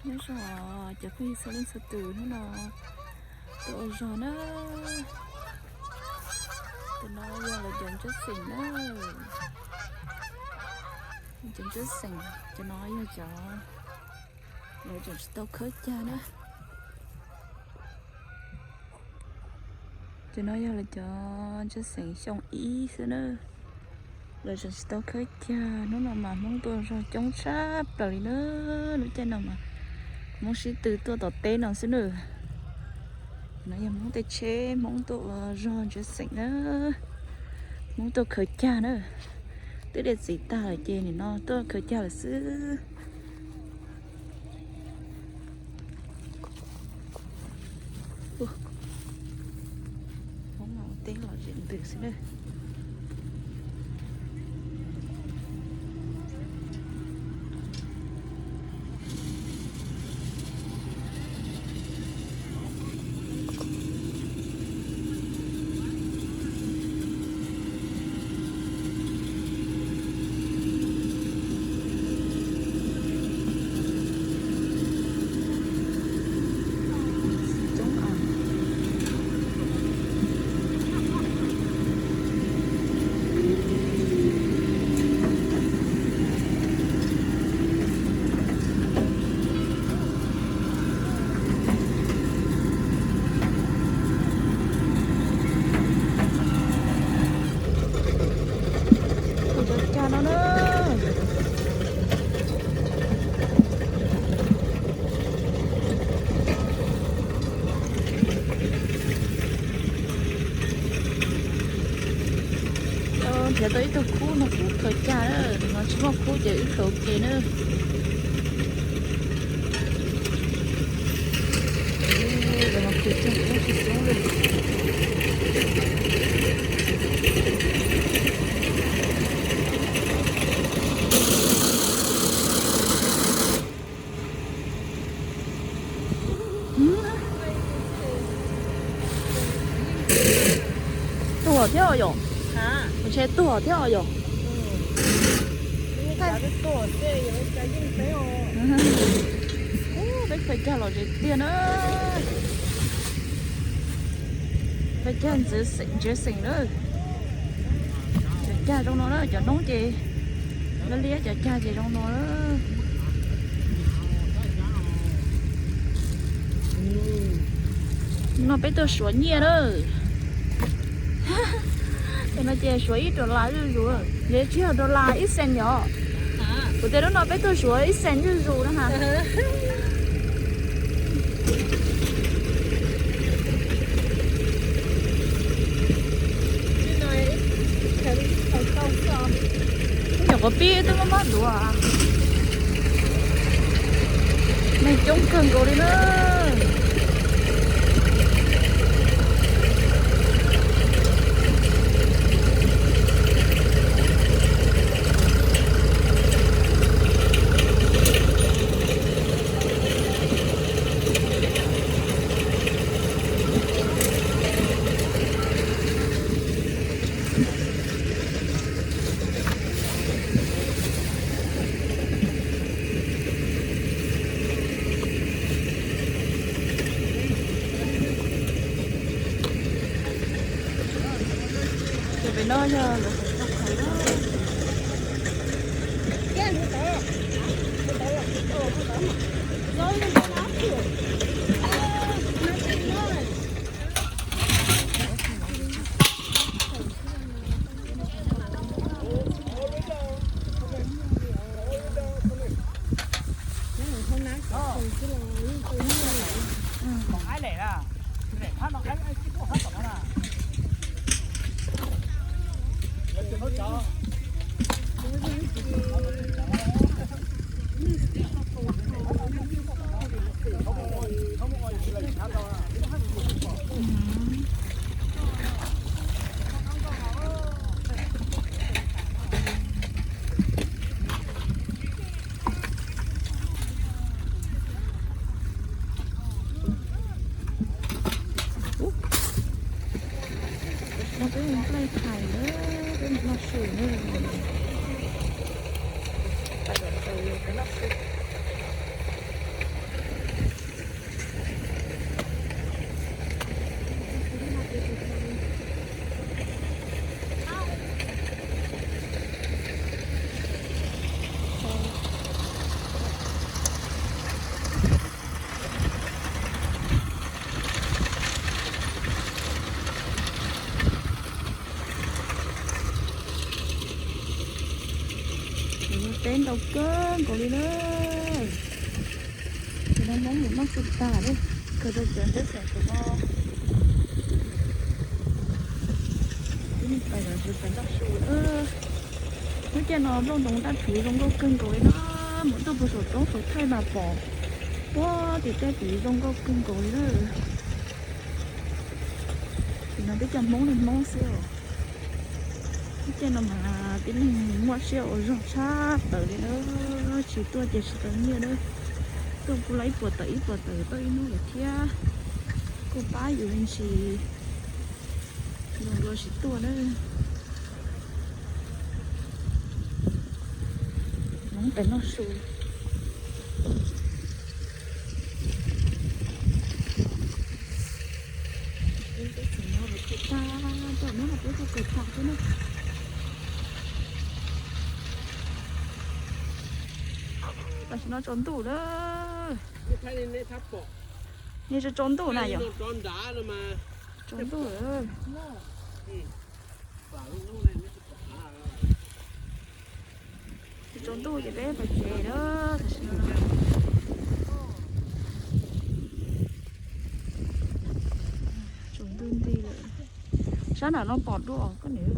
Nyob zoo cov phooj ywg txhua leej txhua tus, hnub no tuaj ua zog na. Cov no yog lawv cov ntsej xeem na. Cov ntsej xeem, cov no yog cov lawv tseem tsis tau khawb cag na. Cov no yog lawv cov ntsej xeem xyoo ib xwb na. Lawv tseem tsis tau khawb cag. Hnub no mas Hmoob tuaj zog coob tshaj plaws li na. Lub caij no mas Hmoob sib tw tuaj tom teb no xwb na. No yog Hmoob tej tsheb, Hmoob tuaj ua zog ntsej xeem na. Hmoob tuaj khawb cag na. Twb de txiv tag lawm ces nim no tuaj khawb cag lawm xwb. Hmoob no ua teb lom zem ntws xwb na. Cov cag no na. Nrhiav tau ib tug khub no kuv khaws cag na, no tsis muaj khub ces wb khaws ua ke na. Tuag thiab yom? Ntshe tuag thiab yom? Peb khaws cag lom zem tiag na. Khaws cag ntshiab xeem na. Cov cag zoo no na, cov noob ces liab liab, cov cag ces zoo no na. No peb tuaj suav nyiaj na. Cov no ces suav ib dollar zuj zus, yog tsis yog dollar, ib xees yom. Kuv tias lub no peb tuaj suav ib xees zuj zus na ha. Nyuam qhuav pib twb muab muab duav. Neeg coob kawg nkaus li na. Ces pem no yog lawv No peb mus nplaj thais na, peb mus noj su na. Peb noj su. Kawg nkaus li na. Ces no Hmoob mus noj su tas lawm, kawg rau cov teb xeem tus no. Ib leeg pais lawv tus pais noj su na. Lub caij no nplooj ntoos daj rhuv zoo nkauj kawg nkaus li na. Mus tuaj puag saum roob saum thaij mas pom puag tim tej tid zoo nkauj kawg nkaus li na. Tim no peb cov Hmoob li Hmoob xwb os. Lub caij no mas tib neeg muaj siab ua zog tshaj plaws li na. Tsis tuaj ces tsis tau nyiaj na. Tuaj kuj lawm ib puas tawm ib puas tawm tau ib hnub lawm thiab. Kuj pab yus ntsis zoo dua tsis tuaj na. Hmoob pem noj su. Peb teb chaws no los kawg tag, cov no peb tuaj kawg tag xwb na. Tam sim no tsaus ntuj lawm. Nej tsaus ntuj na yom? Tsaus ntuj lawm. Tsaus ntuj ces peb pais tsev lawm. Tsaus ntuj nti lawm. Sab nram no pom dua koj niam.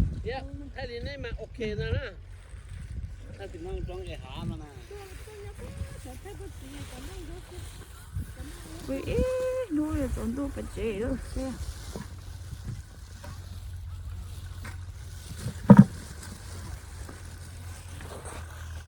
Pw ib hnub tsaus ntuj pais tsev lawm thiab.